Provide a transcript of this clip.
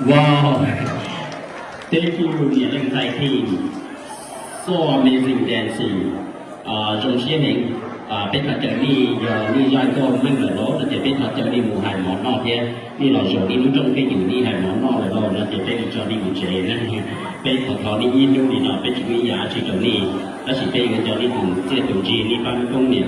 Wow, thank you, niam leej ntxhais King, so amazing dancing, zoo siab heev. Peb thov caw nej, yog nej zaj nkauj meej lawm los no ces peb thov caw nej mus hais mov noj thiab, nej los zaum nej lub rooj peb ywm nej hais mov noj lawm los no ces peb li tso nej mus tsev na. Peb thov thov nej ib hnub li no peb tsis muaj ib yam dab tsi rau nej, tab sis peb yuav nco nej tus txiaj tus ntsig, nej pab koob niam